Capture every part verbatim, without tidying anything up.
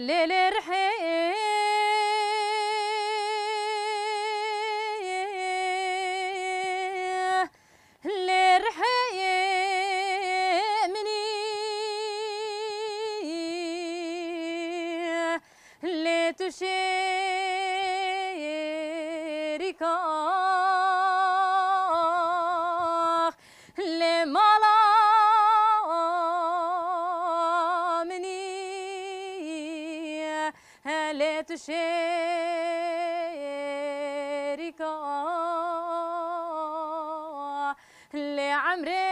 Lê lê rihê, lê rihê min î, lê tu şêrîka lê mala min î, lê tu şêrîka lê emrê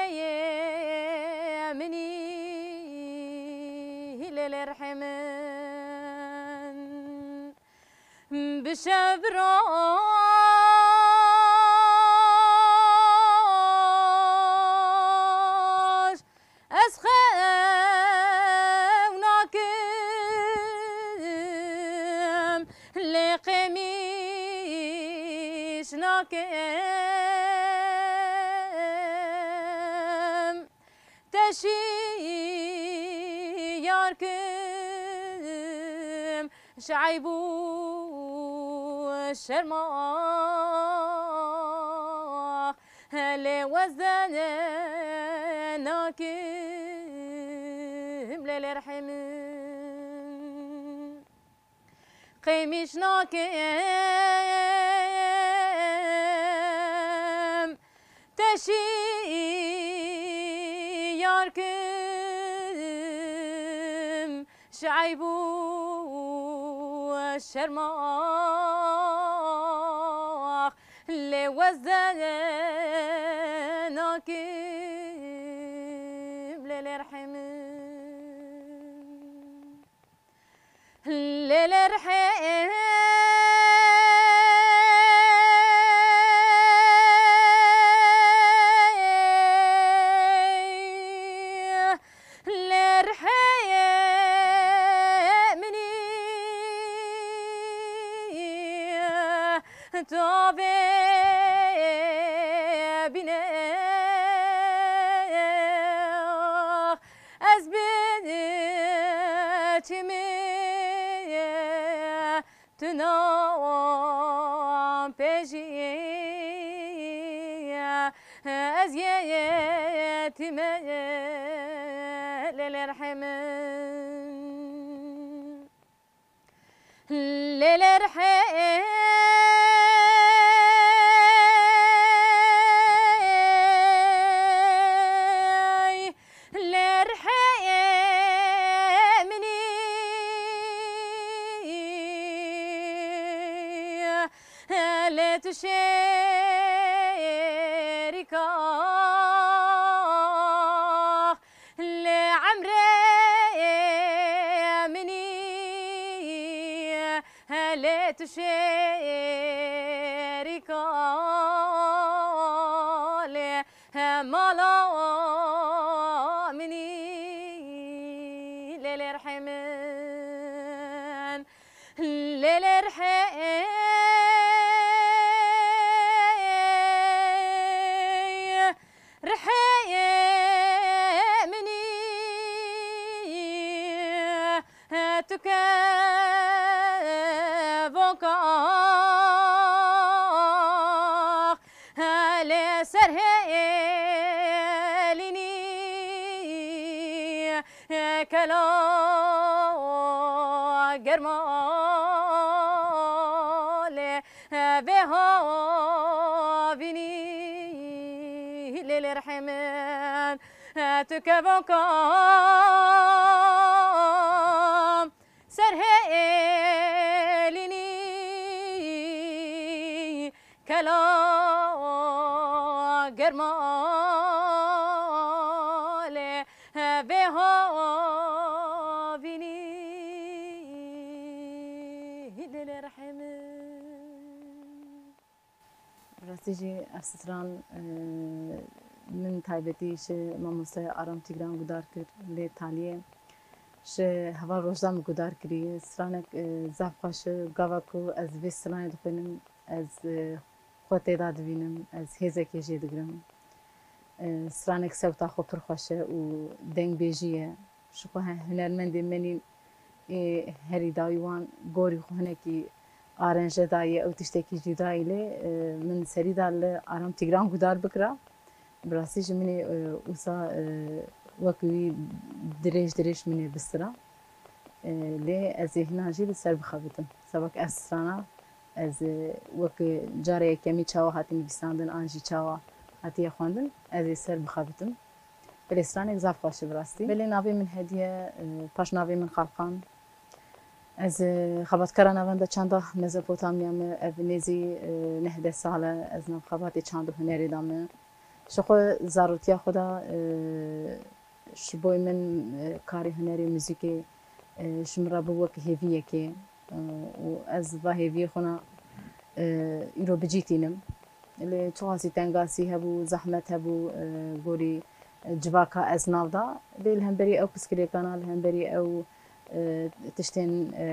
min î, lê lê rihê min. Bi şev bi roj ez xew nakim, lê qêmîş nakim. Te şiyar kim ji eyb û şerma, lê wezde nakim, lê lê rihê min. Qêmîş nakim, te şiyar kim ji eyb û şerma, lê wezde nakim, lê lê rihê min. Lê lê rihê, lê rihê min î, tu avê bîne. Ez bi çimê tu nam pêjî, ez yetîme, lê lê rihê min. Lê lê rihê, lê rihê min î, lê tu şêrîka lê emrê min î, lê tu şêrîka lê mala min î, lê lê rihê min. Lê lê rihê, rihê min î, tu kevoka lê ser hêlînî, kela germa lê vê havînî, lê lê rihê min, tu kevoka ser hêlînî, kela germa lê vê havînî, lê lê rihê min. Rastî jî ev stran, e, min taybetî ji mamoste Aram Tîgran guhdar kir, lê taliyê ji heval Rojda min guhdar kirî. Stranek, e, zaf xweş e. Gava ku ez vê stranê dixwînim, ez, e, xwe tê de dibînim, ez hêzekê jê digirim. E, stranek sewta xwe pir xweş e û dengbêjî ye. Ji xwe he-, hunermendên me nîn, Ê herî dawî wan gorî xwe hinekî aranje daye, ew tiştekî cuda ye lê, e, min serî da li Aram Tîgran guhdar bikira. Bi rastî ji min ê, e, wisa, e, wek wî dirêj dirêj min ê bistira. E, lê ez ê hina jî li ser bixebitim. Seba ku ez strana, ez, e, wek carê yekemî çawa hatî nivîsandin an jî çawa hatiye xwendin, ez ê ser bixebitim. Belê stranek zaf xweş e bi rastî. Belê navê min Hediye, e, paş navê min Xalqan. Ez, e, xebatkara navenda çanda Mezopotamya me, ev nêzî, e, neh deh sal e ez nav xebatê çand û hunerê de me. Ji xwe zarotiya xwe de, e, ji bo min, e, karê hunerê muzîkê, e, ji min re bû wek hêviyekê, e, û ez va hêviyê xwe ne, e, îro bi cî tînim. Lê çiqasî tengasî hebû, zehmet hebû, e, gorî, e, civaka ez nav da. Lê li hemberî ew pirsgirêkana, li hemberî ew, e, tiştên, e,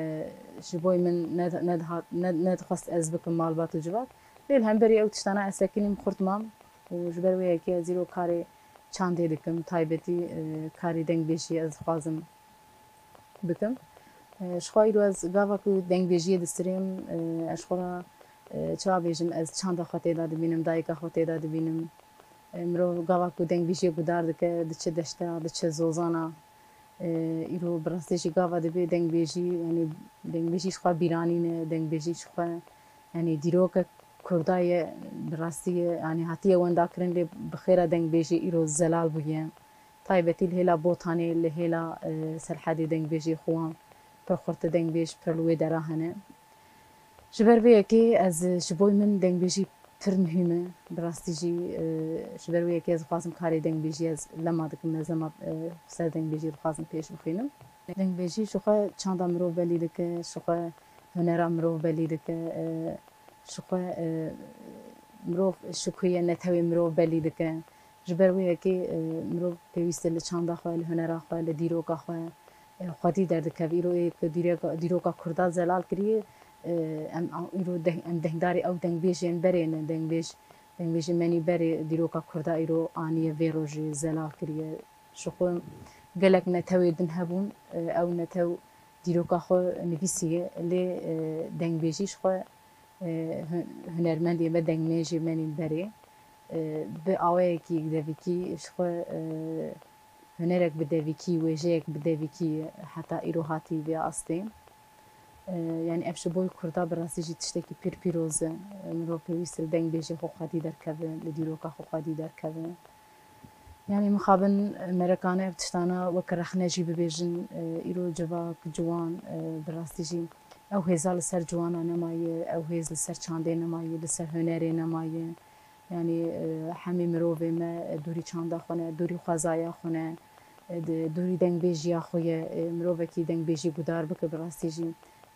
ji bo min ned-, nedihat-, ned-, nedixwest ez bikim malbat û civak. Lê li hemberî ew tiştana ez sekinîm, xurt mam û ji ber wê yekê ez îro karê çandê dikim, taybetî, e, karê dengbêjiyê ez dixwazim bikim. E, ji xwe îro ez gava ku dengbêjiyê distirêm, e, ez ji xwe re, e, çawa bêjim, ez çanda xwe tê de dibînim, dayika xwe tê de dibînim. E, mirov gava ku dengbêjiyê guhdar dike, diçe deşta, diçe zozana. E, îro bi rastî jî gava dibê dengbêjî, yanî dengbêjî ji xwe bîranîn e, dengbêjî ji xwe, yanî dîrokek kurda ye, bi rastî ye, yanî hatiye wendakirin lê bi xêra dengbêjê îro zelal bûye. Taybetî li hêla Botanê, li hêla, e, Serhedê dengbêjê xwe wan pir xurt e, dengbêj pir li wê dera hene. Ji ber vê yekê ez, ji bo min dengbêjî pir muhîm e. Bi rastî jî, e, ji ber wê yekê ez dixwazim karê dengbêjî ez lema dikim, ez lema, e, ser dengbêjî dixwazim pêş bixînim. Dengbêjî ji xwe çanda mirov belî dike, ji xwe hunera mirov belî dike, e, ji xwe, e, mirov şikuye netewê mirov belî dike. Ji ber wê yekê, e, mirov pêwîst e li çanda xwe, li hunera xwe, li dîroka xwe, e, xwedî derdikeve. Îro ê ku dîreka, dîroka kurda zelal kiriye, e, em, îro deh-, em dengdarê ew dengbêjên berê ne, dengbêj, dengbêjê menî berê dîroka kurda îro aniye vê rojê zelal kiriye. Ji xwe gelek netewê din hebûn, e, ew netew dîroka xwe nivîsiye, lê, e, dengbêjî ji xwe, e, hun-, hunermendê me, dengbêjê menî berê, e, bi awayekî devîkî ji xwe, e, hunerek bi devîkî, wêjeyek bi devîkî heta îro hatî vê astê. E, yanî ev ji bo kurda bi rastî jî tiştekî pir pîroz e. Mirov pêwîst e li dengbêjê xwe xwedî derkeve, li dîroka xwe xwedî derkeve. Yanî mixabin merekane ev tiştana wek rexne jî bibêjin, e, îro civak, ciwan, e, bi rastî jî ew hêza li ser ciwana nemaye, ew hêz li ser çandê nemaye, li ser hunerê nemaye. Yanî, e, hemî mirovê me, e, dûrî çanda xwe ne, dûrî xwezaya xwe ne, e, di, dûrî dengbêjiya xwe ye. E, mirovekî dengbêjî guhdar bike, bi rastî jî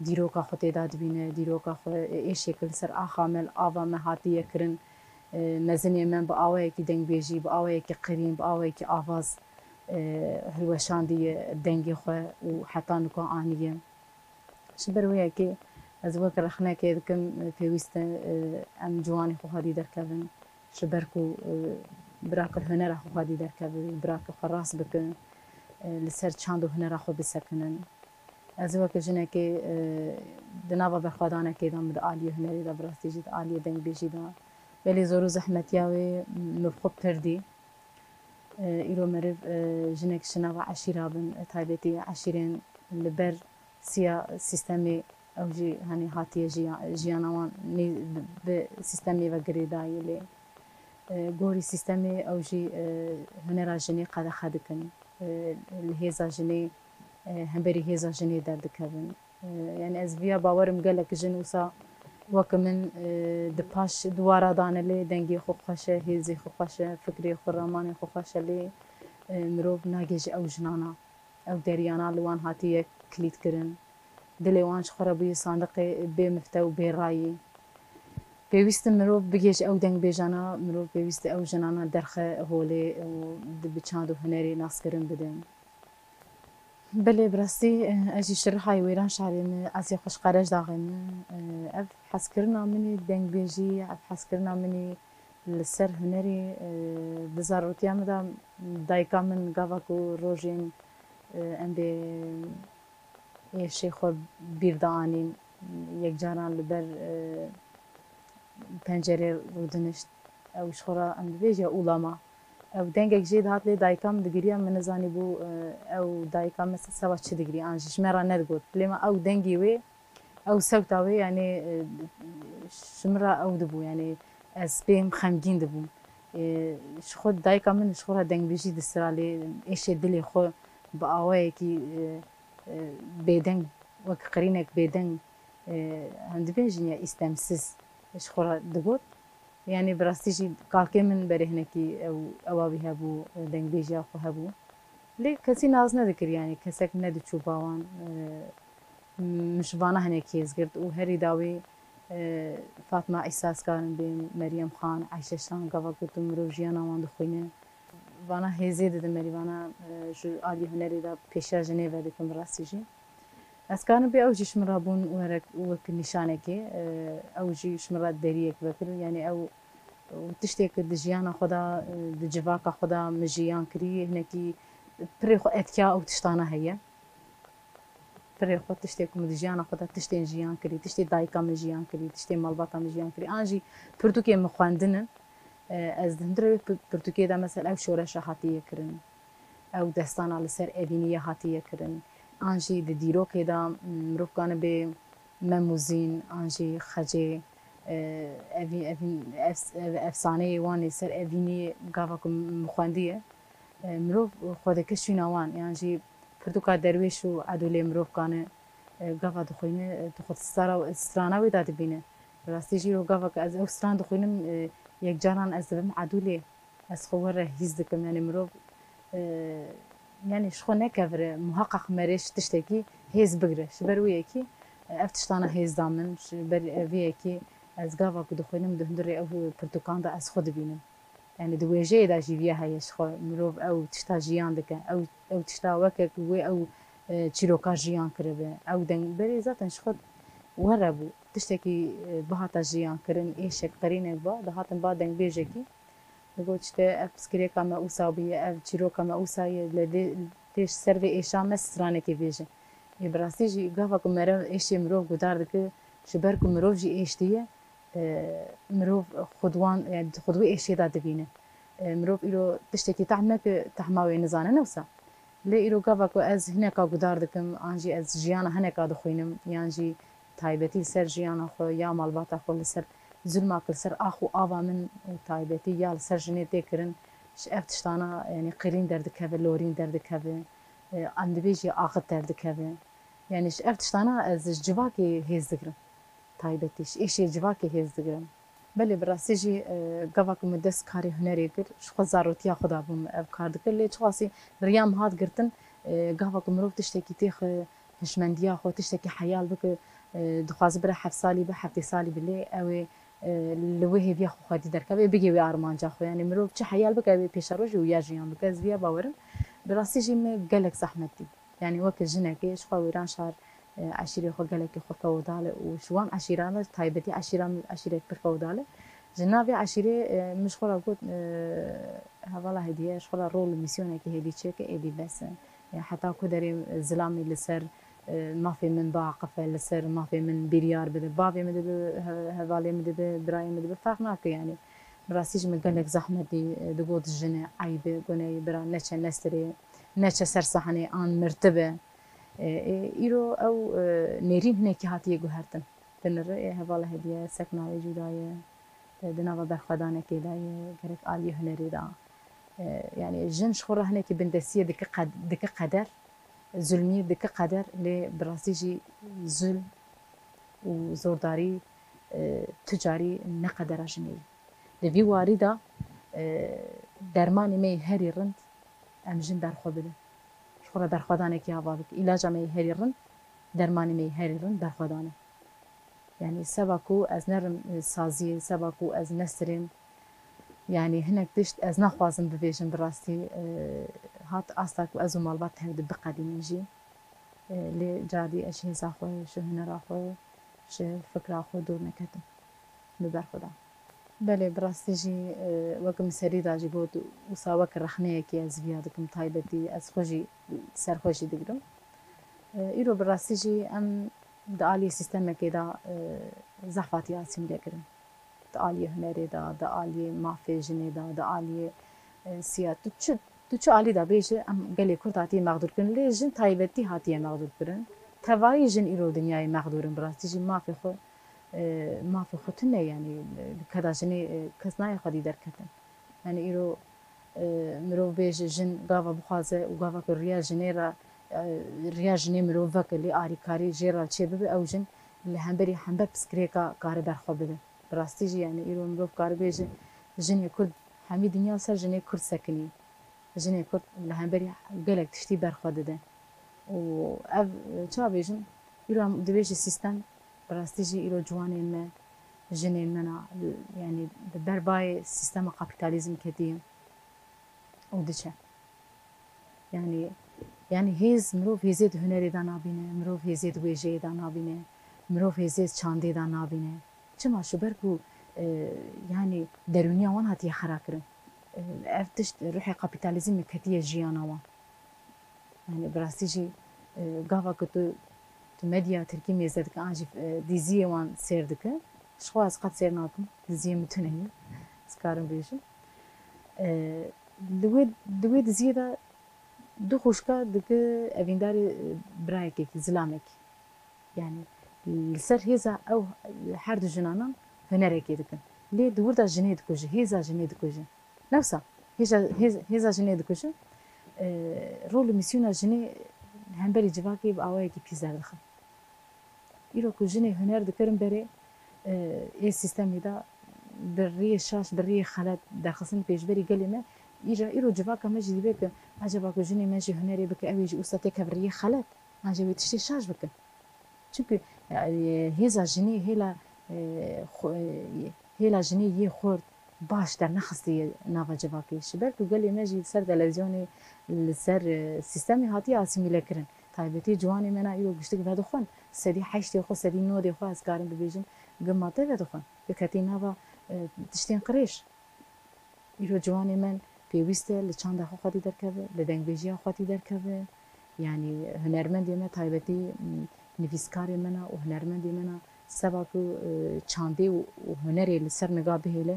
dîroka xwe tê de dibîne, dîroka xwe, e, êşê ku li ser axa me, li ava me hatiye kirin, e, mezinê me bi awayekî dengbêjî, bi awayekî qirîn, bi awayekî avaz, e, hilweşandiye dengê xwe û heta nika aniye. Ji ber wê yekê ez wek rexnekê dikim, pêwîst e, em ciwanê xwe xwedî derkevin. Ji ber ku, e, bira ku li hunera xwe xwedî derkevin, bira ku xwe rast bikin, e, li ser çand û hunera xwe bisekinin. Ez weke jinekê, e, di nava berxwedanekê de min di aliyê hunerê de, bi rastî jî di aliyê dengbêjî de. Belê zor û zehmetiya wê min bi xwe pir dî. E, îro meriv, e, jinek ji nava eşîra bin, e, taybetî eşîrên li ber siya sîstemê ew jî, hani, hatiye jiya-, jiyana wan nê-, bi, bi sîstemê ve girêdayî lê, e, gorî sîstemê ew jî, e, hunera jinê qedexe dikin. E, li hêza jinê, e, hemberî hêza jinê derdikevin. E, yanî ez viya bawerim gelek jin wisa wek min, e, di paş diwara dane lê dengê xwe xweş e, hêzê xwe xweş e, fikrê xwe, ramanê xwe xweş e lê, e, mirov nagê ji ew jinana, ew deriyana li wan hatiye kilît kirin. Dilê wan ji xwe re bûye sandiqê bê mifte û bê rayî. Pêwîst e mirov bigê ji ew dengbêjana, mirov pêwîst e ew jinana derxe holê û di bi çand û hunerê naskirin bidin. Belê, bi rastî, ez jî ji Rihayê, Wêranşarê me, ez ê xwe ji Qerejdaxê me. Ev hezkirina min ê dengbêjî, ev hezkirina min ê li ser hunerê, di zarotiya min de dayika min gava ku rojên, em bê, Êşê xwe bîr dianîn, yek caran li ber, e, pencerê rûdinişt. Ew ji xwe re, em dibêje, ulama. Ew dengek jê dihat lê dayika min digiriya, min nizanîbû, e, ew dayika min se-, seba çi digirî, an jî ji me re nedigot. Lê me ew dengê wê, ew sewta wê, yanî, e, ji min re ew dibû, yanî ez pê xemgîn dibûm. E, ji xwe dayika min ji xwe re dengbêjî distiralê, êşê dilê xwe bi awayekî, e, e, bêdeng, wek qirînek bêdeng, e, em dibêjin ya îstemsiz ji xwe re digot. Yanî bi rastî jî kalkê min berê hinekî ew, ewa wî hebû, e, dengbêjiya xwe hebû. Lê kesî nas nedikir, yanî kesek nediçû ba wan. E, min ji vana hinekî hêz girt û herî dawî, e, Fatma Îsa, ez karim bêm, Meryem Xan, Eyşe Şan, gava ku tu mirov jiyana wan dixwîne. Vana hêzê didin merî, vana, e, ji alî hunerê de pêşiya jinê vedikim bi rastî jî. Ez karim bê ew jî ji min re bûn werek, wek nîşanekê, e, ew jî ji min re deriyek vekir. Yanî ew, ew tiştê ku di jiyana xwe de, e, di civaka xwe de min jiyan kirî, hinekî pirê xwe etkiya ew tiştana heye. Pirê xwe, tiştê ku min di jiyana xwe de tiştên jiyan kirî, tiştê dayika min jiyan kirî, tiştê malbata min jiyan kirî, an jî pirtûkê min xwendin in. E, ez di hundirê wê pi-, pirtûkê de, mesela, ew şoreşa hatiye kirin, ew destana li ser evîniyê hatiye kirin, an jî di dîrokê de, m, mirov kanibe Mem û Zîn, an jî Xecê, e, evî-, evîn-, efs-, ev-, efsaneyê wan ê ser evîniyê gava ku min xwendiye, e, mirov xwe dike şûna wan, yan jî pirtûka Derwêş û Edûlê mirov kane, e, gava dixwîne, e, tu xwe di stara-, strana wê de dibîne. Bi rastî jî îro gava ku ez ew stran dixwînim, e, yek caran ez dibim Edûlê, ez xwe we re hîs dikim. Yanî mirov, e, yanî ji xwe nekevire, muheqeq merê ji tiştekî hêz bigire. Ji ber wê yekî, e, ev tiştana hêz da min, ji ber vê yekî ez gava ku dixwînim di hundirê ew pirtûkan de ez xwe dibînim. Yanî di wêjeyê de jî viya heye ji xwe. Mirov ew tişta jiyan dike. Ew, ew tişta weke ku wê ew, e, çîroka jiyan kiribe. Ew deng berê zaten ji xwe were bû. Tiştekî, e, bihata jiyan kirin, êşek, qirînek ba, dihatin ba dengbêjekî. Digot, işte, ev piskirêka me wisa bûye, ev çîroka me wisa ye, lê vê, tê ji ser vê êşa me stranekê bêje. Ê, bi rastî jî gava ku mere êşê mirov guhdar dike, ji ber ku mirov jî êştiye, e, mirov xwe di wan, yani xwe di wê êşê de dibîne. E, mirov îro tiştekî tehm neke, tehma wê nizane, ne wisa. Lê îro gava ku ez hineka guhdar dikim, an jî ez jiyana hineka dixwînim, yan jî taybetî li ser jiyana xwe ya malbata xwe, li ser zulma ku li ser ax û ava min taybetî ya li ser jinê tê kirin, ji ev tiştana, yani qirîn derdikeve, lorîn derdikeve, e, em dibêjî axit derdikeve. Yani ji ev tiştana ez ji civakê hêz digirim. Taybetî ji êşê civakê hêz digirim. Belê, bi rastî jî, e, gava ku min dest karê hunerê kir, ji xwe zarotiya xwe de bûm ev kar dikir. Lê çiqasî riya min hat girtin, e, gava ku mirov tiştekî têxe hişmendiya xwe, tiştekî heyal bike, e, dixwaze bire heft salî be, heftê salî be, lê ew ê, e, li wê hêviya xwe xwedî derkeve, ê bigê wê armanca xwe. Yani mirov çi heyal bike, ew ê pêşerojê û ya jiyan bike. Ez viya bawerim. Bi rastî jî min gelek zehmet dît. Yani weke jinekê ji xwe wêran şar, e, eşîrê xwe gelekî xwe feodal e û ji wan eşîran de taybetî eşîra min eşîrek pir feodal e. Ji navê eşîrê, e, min ji xwe re got, e, hevala Hediye, ji xwe re rol û mîsyonekî hêdî çêke, êdî bes e. E, heta ku derê zilamê li ser, e, mafê min biaqife, li ser mafê min biryar bide. Bavê min dibe, he-, hevalê min dibe, birayê min dibe, ferq nake yani. Bi rastî ji min gelek zehmet dî, e, digot jin e, eyb e, goneyê bira neçe nestirê, neçe ser sahnê an mirtibe. E, e, îro ew, e, nêrîn hinekî hatiye guhertin. Binire, ê, hevala Hediye sekna wê cuda ye, e, di nava berxwedanekê de ye, gerek aliyê hunerê de. E, yani jin ji xwe re hinekî bindestiyê dike qed-, dike qeder, zulmî dike qeder, lê bi rastî jî zulm û zordarî, e, tu carî ne qedera jinê ye. Li vî warî de, e, dermanê me yê herî rind em jin ber xwe bidin. Ji xwe re berxwedanekî ava bike. Îlaca me yê herî rind, dermanê me yê herî rind berxwedan e. Yani seba ku ez nerim, e, saziyê, seba ku ez nesirêm, yani hinek tişt ez naxwazim bibêjim bi rastî, e, hat asta ku ez û malbat tevdi biqedînin jî. E, lê cardî ez ji hêza xwe, ji hunera xwe, ji fikra xwe dûr neketim. Li ber xwe de. Belê, bi rastî jî, e, wek min serî da jî got, wisa wek rexneyekê ez viya dikim taybetî, ez xwe jî ser xwe jî digirim. Îro bi rastî jî em di aliyê sîstemekê de, e, zehf hatiye asîmîle kirin. Di aliyê hunerê de, di aliyê mafê jinê de, di aliyê, e, siya-, tu çi, tu çi alî de bêje, em gelê Kurd hatiye mexdûr kirin. Lê jin taybetî hatiye mexdûr kirin. Tevayî jin îro dinyayê mexdûr in. Bi rastî jî mafê xwe, e, mafê xwe tune, yanî, e, li keda jinê, e, kes nayê xwedî derketin. Yanî îro, e, mirov bêje jin gava bixwaze û gava ku riya jinê re, e, riya jinê mirov veke, lê alîkarî jê re çê bibe, ew jin li hemberî hember pirsgirêka kare berxwe bide. Bi rastî jî, yanî îro mirov kare bêje jinê Kurd, hemî dinya ser jinê Kurd sekinî. Jinê Kurd li hemberî gelek tiştî berxwe dide. Û ev, e, çawa bêjim, îro em dibêje sîstem, bi rastî jî îro ciwanên me, jinên me na, yanî bi ber bayê sîstema kapîtalîzm ketiye û diçe. Yanî, yanî hêz, mirov hêzê di hunerê de nabîne, mirov hêzê di wêjeyê de nabîne, mirov hêzê di çandê de nabîne. Çima? Ji ber ku, e, yanî derûniya wan hatiye xera kirin. E, ev tişt ruhê kapîtalîzmê ketiye jiyana wan. Yanî bi rastî jî, e, gava ku tu, tu medya tirkî mêze dike, an jî, e, dîziyê wan sêr dike, ji xwe ez qet sêr nakim, diziyê min tune ye, ez karim bêjim. E, di wê, di wê diziyê de du xwişka dike evîndarê, e, birayekê, zilamekî. Yanî li ser hêza ew her du jinanan hunerekê dikin. Lê di wir de jinê dikuje, hêza jinê dikuje. Ne wisa, hêja, hêz-, hêza jinê dikuje. E, rol û mîsyona jinê hemberî civakê bi awayekî pîs derdixe. Îro ku jinê huner dikirin berê, e, ê sîstemê de bi riyê şaş, bi riyê xelet derxistin pêşberî gelê me, îja îro civaka me jî dibe ku eceba ku jinê me jî hunerê bike, ew ê jî wisa têkeve riyê xelet, an jî wê tiştê şaş bike. Çimkî, e, hêza jinê, hêla, e, xwe-, e, hêla jinê yê xurt baş dernexistiye nava civakê. Ji ber ku gelê me jî li ser televîzyonê, li ser, e, sîstemê hatiye asîmîle kirin. Taybetî ciwanê me na îro giştik vedixwin. Sedî heştê xwe, sedî nodê xwe ez karim bibêjim, gima te vedixwin. Biketî nava, e, tiştên qirêj. Îro ciwanê me pêwîst e li çanda xwe xwedî derkeve, li dengbêjiya xwedî derkeve. Yanî hunermendê me taybetî, m, nivîskarê me ne û hunermendê me ne seba ku, e, çandê û, û hunerê li ser niga bihêle,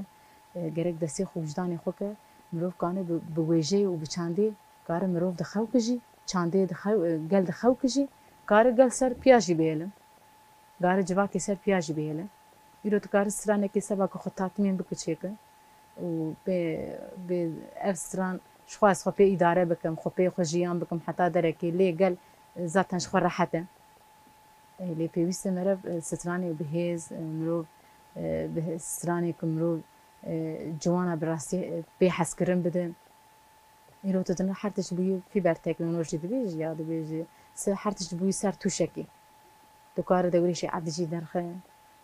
e, gerek destê xwe û wijdanê xwe ke mirov kane bi, bi wêjeyê û bi çandê kare mirov di xew ki jî, çandê di xew, e, gel di xew ki jî, kare gel ser piya jî bihêlin. Kare civakê ser piya jî bihêlin. Îro tu kare stranekê seba ku xwe tatmîn bike çêke û bê, bê ev stran ji xwe ez xwe pê îdare bikim, xwe pê xwe jiyan bikim heta derekê, lê gel zaten ji xwe rehet e. E, lê pêwîst e meriv, e, stranê bi hêz, e, mirov, e, bi hê-, stranê ku mirov, e, ciwana bi rastî, e, pê hezkirin bide. Îro tu dina her tişt bûyî fîber teknolojî dibêjî ya dibêjî. Se her tişt bûyî ser tûşekê. Tu kare dewrêşê erdî jî derxe.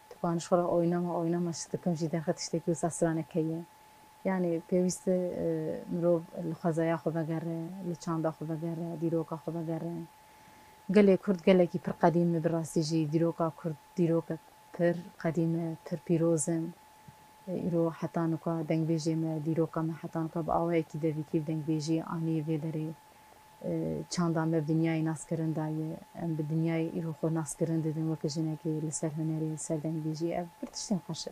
Tu kane ji xwe re oynama, oynama dikim jî derxe tiştekî wisa stranek heye. Yanî pêwîst e, e, mirov li xwezaya xwe vegere, li çanda xwe vegere, dîroka xwe vegere. Gelê Kurd gelekî pir qedîm e, bi rastî jî dîroka Kurd dîrokek pir qedîm e, pir pîroz e. E, îro heta nika dengbêjê me, dîroka me heta nika bi awayekî devikî bi dengbêjiyê anî vê derê. E, çanda me bi dinyayê naskirin daye. Em bi dinyayê îro xwe naskirin didin weke jinekê li ser hunerê, li ser dengbêjiyê. Ev pir tiştên xweş e.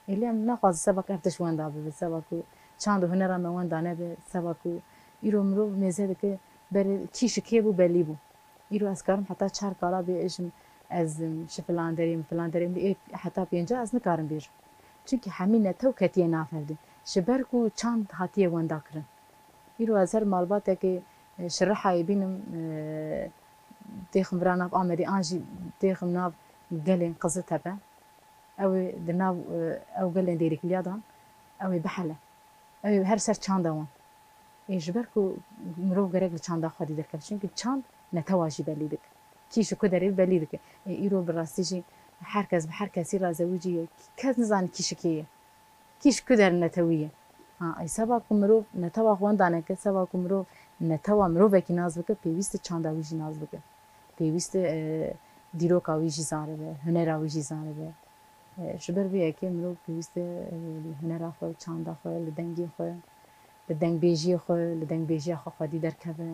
Êlî em naxwazin seba ku ev tişt wenda bibe, seba ku çand û hunera me wenda nebe, seba ku îro mirov mêze dike berê kî ji kê bû belî bû. Îro ez karim heta çar kala bêjim ez, em, ji filan derê me, filan derê me, ê heta pênca ez nikarim bêjim. Çimkî hemî netew ketiye nav hev de. Ji ber ku çand hatiye wenda kirin. Îro ez her malbatekê, e, ji Rihayê bînim, e, têxim vira nav Amedê an jî têxim nav gelên Qiziltepe. Ew ê di nav, e, ew gelên Dêrikliya de ew ê bihele. Ew ê her ser çanda wan. Ê ji ber ku mirov gerek li çanda xwedî derkeve. Çimkî çand netewa jî belî dike. Kî ji ku derê belî dike. Ê îro bi rastî jî her kes bi her kesî re zewicî ye. Kes nizane kî ji kê ye. Kî ji ku der netewî ye. Ha, ey seba ku mirov netewa xwe wenda neke, seba ku mirov netewa mirovekî nas bike, pêwîst e çanda wî jî nas bike. Pêwîst e, e, dîroka wî jî zanibe, hunera wî jî zanibe. E, ji ber vê yekê mirov pêwîst e, e, li hunera xwe, li çanda xwe, li dengê xwe, li dengbêjiyê xwe, li dengbêjiya xwe xwedî derkeve.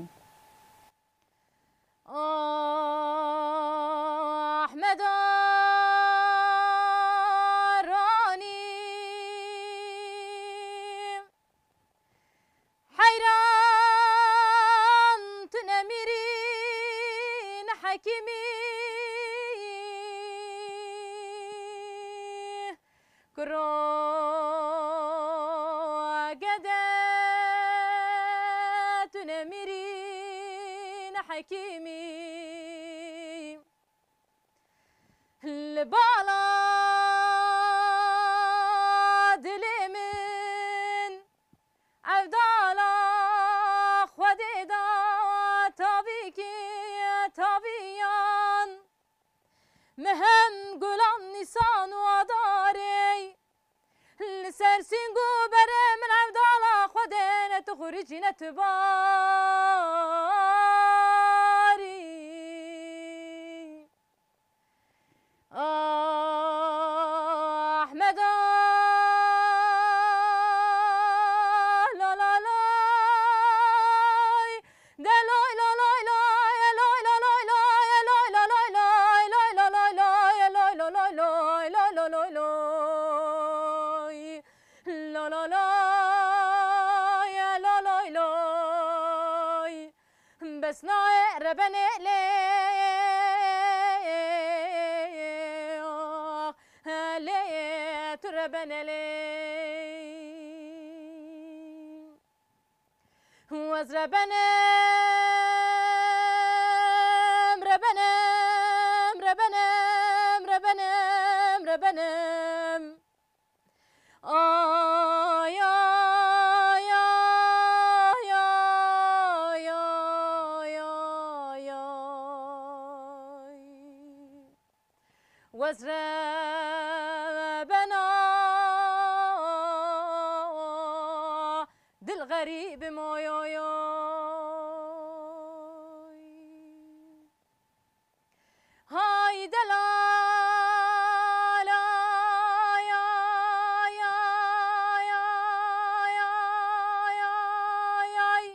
Kuro gede, tu ne mîrî, ne hekîmî. Li bala dilê min, Evdala Xwedê da tavîkî taviyan. Mehem gulan nîsan û adarê, li ser sîng û berê min Evdala Xwedê ne tu xuricî ne tu barî. Ahmeda, la la lay, de lay la lay lay, lay la lay lay, lay la lay lay, lay la lay lay, lay la lay lay, lay la lay lay, la la lay, la lay lay. Bes nayê rebenê lê, ah, lê tu rebenê lê. Wez rebenim, rebenim, rebenim, rebenim, rebenim. Ay, ay, ay. Wez rebena, dil xerîbim, oy, oy, oy. Hay delal, ay, ay, ay.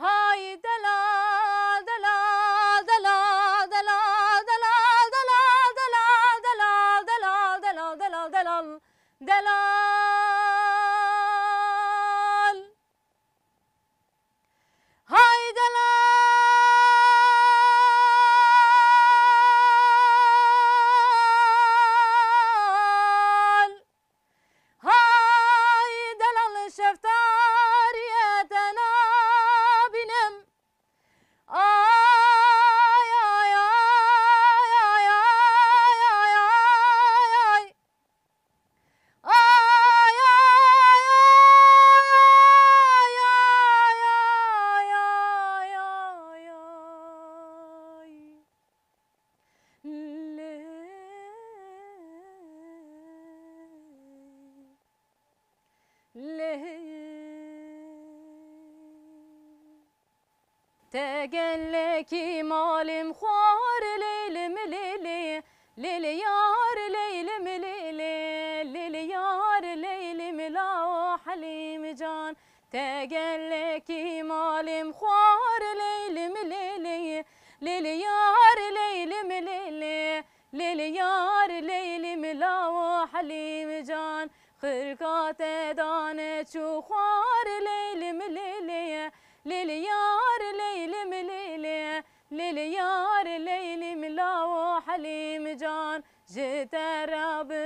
Hay delal, delal, delal. Delal. Hay delal, hay delal, şeftariyê te nabînim. Ay, ay, ay. Ay, ay, ay, ay, ay, ay. Lê, lê. Te gelekî malîm xwar, leylim lêlê, lêlê yar, leylim lêlê, lêlê yar, leylim lawo Helîm can. Te gelekî malîm xwar, leylim lêlê, lêlê yar, leylim lêlê, lêlê yar, leylim lawo Helîm can. Xirka te dane çû xwar, leylim lêlê, lêlê yar, leylim lêlê, lêlê yar, leylim lawo Helîm can. Ji te re bi